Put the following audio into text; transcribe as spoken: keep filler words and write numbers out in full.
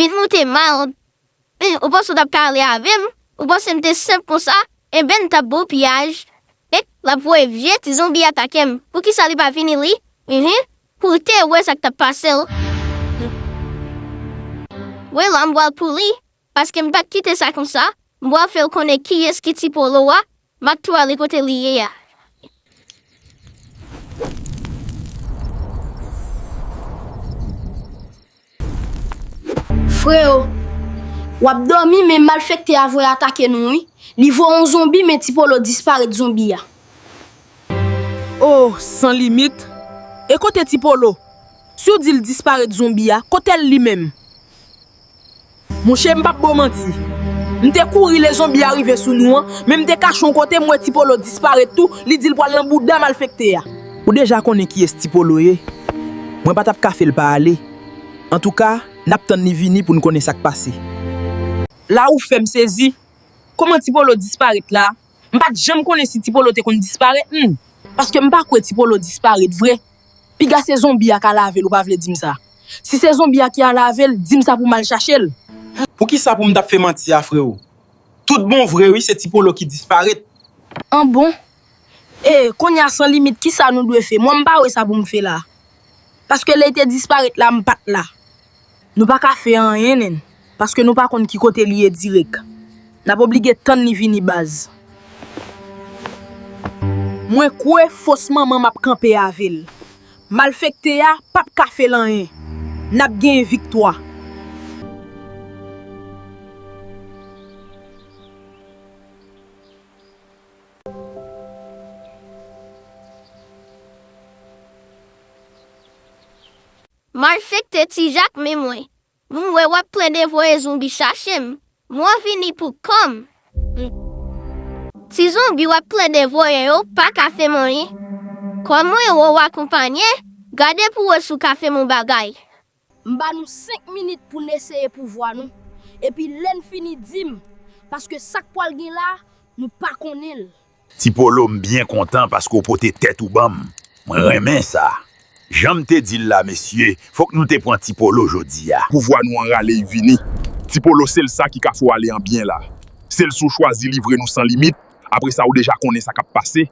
Limit mwen te mal. Ou panse w t ap ka ale avè m? Ou panse m te senp konsa? Enben, m t ap ba w piyaj. E l ap voye vye ti zonbi atake m. Poukisa li pa vini, li? Enhen. Pou l te wè sa k t ap pase l. Wè la, m pral pou li. Paske m pa t kite sa konsa. M pral fè l konnen kiyès ki ti polo a. M ap tou ale kote li ye a. Freo, w ap dòmi, men malfektè a voye atake nou, wi. Li voye yon zonbi, men Ti Polo disparèt zonbi a. Oh, San Limit! E kote Ti Polo? Si w di l disparèt zonbi a, kote l li menm? Monchè, m p ap ba w manti. M te kouri lè zonbi a rive sou nou an, men m te kache yon kote, m wè Ti Polo disparèt tou, li di l pral nan bouda malfektè a. Ou deja konnen kiyès Ti Polo ye. Mwen pa t ap ka fè l pa ale. Antouka, n ap tann li vini pou n konnen sa k pase. La ou fè m sezi. Kòman Ti Polo disparèt la? M pa t janm konnen si Ti Polo te konn disparèt, hmm. Paske m pa kwè Ti Polo disparèt vre. Piga se zonbi a k al avè l, ou pa vle di m sa. Si se zonbi a ki al avè l, di m sa pou m al chache l. Poukisa pou m t ap fè manti a, freo? Tout bon vre, wi, se Ti Polo ki disparèt. An bon? E, kounye a San Limit, kisa nou dwe fè? Mwen, m pa wè sa pou m fè la. Paske lè l te disparèt la, m pa t la. Nou pa ka fè anyen, nen, paske nou pa konn ki kote li ye dirèk. N ap oblige tann li vini, baz. Mwen kwè fòs manman m ap kanpe avè l. Malfektè a p ap ka fè l anyen. N ap genyen viktwa. Malfektè Ti Jak, men mwen. M wè w ap plede voye zonbi chache m. Mwen vini pou kò m. Ti zonbi w ap plede voye yo pa ka fè m anyen. Kòm mwen wè w akonpanye, gade pou w wè si w ka fè m yon bagay. M ba nou senk minit pou n eseye pouvwa nou. Epi lè n fini, di m, paske sa k pral gen la, nou pa konnen l. Ti Polo, m byen kontan paske w pote tèt ou ban m. Mwen renmen sa. Jan m te di l la, mesye, fòk nou te pran Ti Polo jodi a. Pouvwa nou an rale, y vini. Ti Polo, sèl sa ki ka fè w ale an byen la. Sèl si w chwazi livre nou San Limit, apre sa, ou deja konnen sa k ap pase.